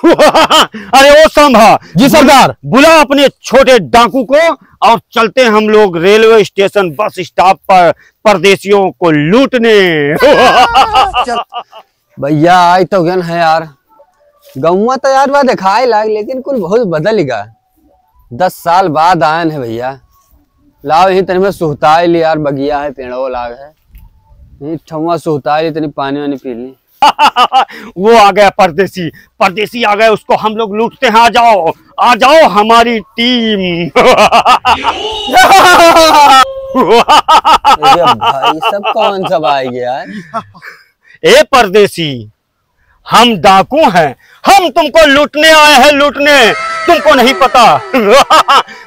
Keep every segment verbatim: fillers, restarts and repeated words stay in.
अरे ओ सांभा, जी सरदार। बुला अपने छोटे डाकू को और चलते हैं हम लोग रेलवे स्टेशन, बस स्टॉप पर परदेसियों को लूटने। चल। भैया, आइ तो गन है यार, गौवा तो यार बा देखाए लाग, लेकिन कुल बहुत बदल गा। दस साल बाद आयन है भैया, लाओ यहीं तनी में सुहताए ली यार, बगिया है, पेड़ो लाग है, यहीं ठौवा सुहताए ली, तनी पानी वानी पी ली। वो आ गया परदेसी, परदेसी आ गया, उसको हम लोग लूटते हैं। आ जाओ, आ जाओ हमारी टीम। अरे भाई, सब कौन सब आ गया यार? ए परदेसी, हम डाकू हैं, हम तुमको लूटने आए हैं, लूटने। तुमको नहीं पता।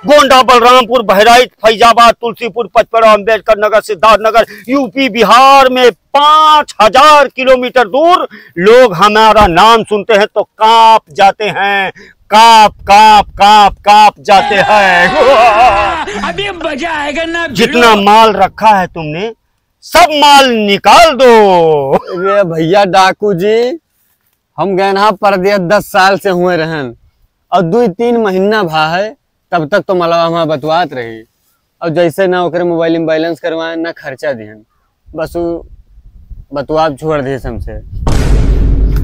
गोंडा, बलरामपुर, बहराइच, फैजाबाद, तुलसीपुर, पचपड़ा, अम्बेडकर नगर, सिद्धार्थ नगर, यूपी, बिहार में पाँच हजार किलोमीटर दूर लोग हमारा नाम सुनते हैं तो कांप जाते हैं, कांप, कांप, कांप, कांप जाते हैं। अभी मजा आएगा ना भिड़ो। जितना माल रखा है तुमने, सब माल निकाल दो। अरे भैया डाकू जी, हम गए ना परदेस, दस साल से हुए रहन और दुइ तीन महीना भा है, तब तक तो मलवा हमार बतवात रही। और जैसे ना ओकरे मोबाइल में बैलेंस करवाए, ना खर्चा दिहन, बस उ बतवा छोड़ दिए हमसे।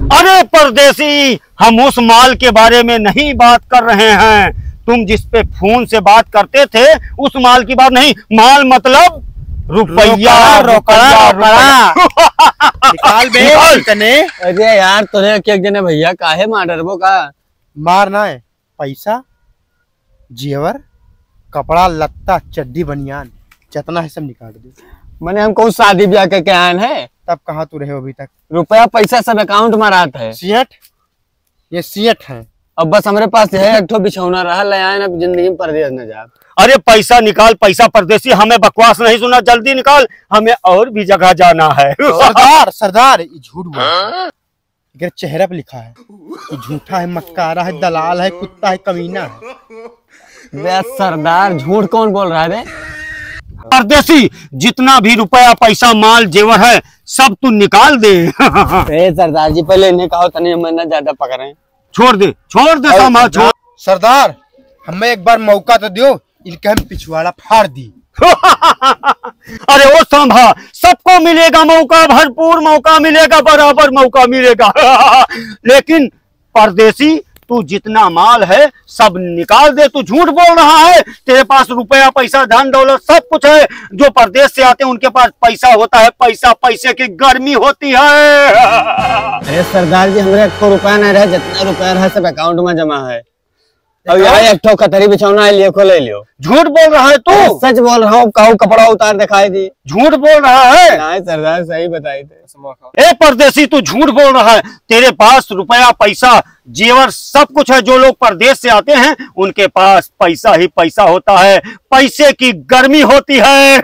अरे परदेसी, हम उस माल के बारे में नहीं बात कर रहे हैं। तुम जिस पे फोन से बात करते थे, उस माल की बात नहीं। माल मतलब रुपया, रोकड़ा, रोकड़ा, रुपया, रोकड़ा। रुपया। निकाल बे, निकाल। कितने? अरे यार, तोरे एक, एक जने भैया काहे मार डरबो का? मार ना है, पैसा, जेवर, कपड़ा लत्ता, चड्डी बनियान, जितना है सब निकाल दे। मने हम कौन शादी ब्याह करके आयन है? तब कहाँ तू रहे हो अभी तक? रुपया पैसा सब अकाउंट में रहत है। सियट, ये सियट है। अब बस हमरे पास है एक ठो बिछौना रहा, ले आए ना, जिंदगी में परदेस न जाब। अरे पैसा निकाल, पैसा परदेसी, हमें बकवास नहीं सुना, जल्दी निकाल, हमें और भी जगह जाना है। सरदार, सरदार, ये झूठ बोल। हाँ? अगर चेहरा पे लिखा है कि झूठा है, मक्कारा है, दलाल है, कुत्ता है, कमीना है। बे सरदार, झूठ कौन बोल रहा है बे? परदेसी, जितना भी रुपया, पैसा, माल, जेवर है, सब तू निकाल दे। ए सरदार जी, पहले इन्हें कहो तनी, हमें ना ज्यादा पकड़े। छोड़ दे, छोड़ दे अरे सामा, सरदार, छोड़। सरदार, हमें एक बार मौका तो दियो, इनके हम पिछवाड़ा फाड़ दी। अरे ओ सांभा, सबको मिलेगा मौका, भरपूर मौका मिलेगा, बराबर मौका मिलेगा। लेकिन परदेसी, तू जितना माल है, सब निकाल दे। तू झूठ बोल रहा है, तेरे पास रुपया, पैसा, धन, दौलत, सब कुछ है। जो परदेस से आते हैं, उनके पास पैसा होता है, पैसा, पैसे की गर्मी होती है। अरे सरदार जी, हमरे एको रुपया नहीं रहे, जितना रुपया रहे, सब अकाउंट में जमा है। और यहाँ एक ठो खतरी बिछौना है, लियो को ले लियो। झूठ बोल रहा है तू। अरे सच बोल रहा हूँ, कहूँ कपड़ा उतार दिखाई दी। झूठ बोल रहा है। नहीं सरदार, सही बताई थे। ए परदेसी, तू झूठ बोल रहा है। तेरे पास रुपया, पैसा, जेवर, सब कुछ है। जो लोग परदेस से आते हैं, उनके पास पैसा ही पैसा होता है, पैसे की गर्मी होती है।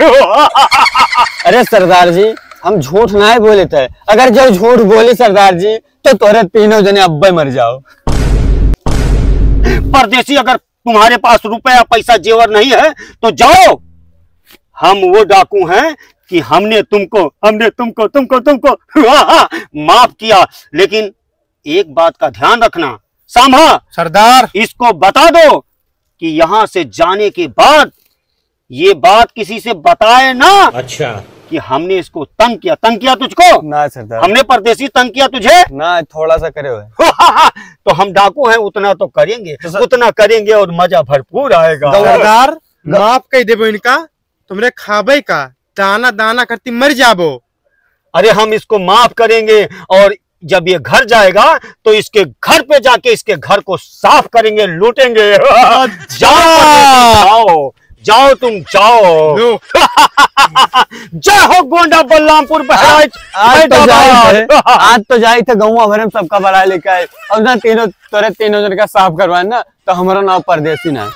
अरे सरदार जी, हम झूठ नहीं बोले थे। अगर जो झूठ बोली सरदार जी, तो तोरे तीनों जने अब्बे मर जाओ। परदेसी, अगर तुम्हारे पास रुपया, पैसा, जेवर नहीं है, तो जाओ। हम वो डाकू हैं कि हमने तुमको, हमने तुमको, तुमको, तुमको माफ किया, लेकिन एक बात का ध्यान रखना, सांभा, सरदार। इसको बता दो कि यहाँ से जाने के बाद ये बात किसी से बताए ना। अच्छा। कि हमने इसको तंग किया। तंग किया तुझको? ना सरदार। हमने परदेसी तंग किया तुझे? ना, थोड़ा सा करे हुए। तो हम डाकू हैं, उतना तो करेंगे, तो सर उतना करेंगे और मजा भरपूर आएगा। सरदार, ग- माफ कर देबो इनका, तुमरे खाबे का, दाना दाना करती मर जाबो। अरे हम इसको माफ करेंगे और जब ये घर जाएगा तो इसके घर पे जाके इसके घर को साफ करेंगे, लूटेंगे। अच्छा। जाओ, जाओ, तुम जाओ। लो। जय हो गोंडा, बलरामपुर, बहराइच, आज तो फैजाबाद। जाई थे, आज तो जाई थे, गौवा भरे में सबका बड़ा लेके आए। और ना तीनों, तोरे तीनों जन का साफ करवाए ना, तो हमारा नाम परदेसी ना।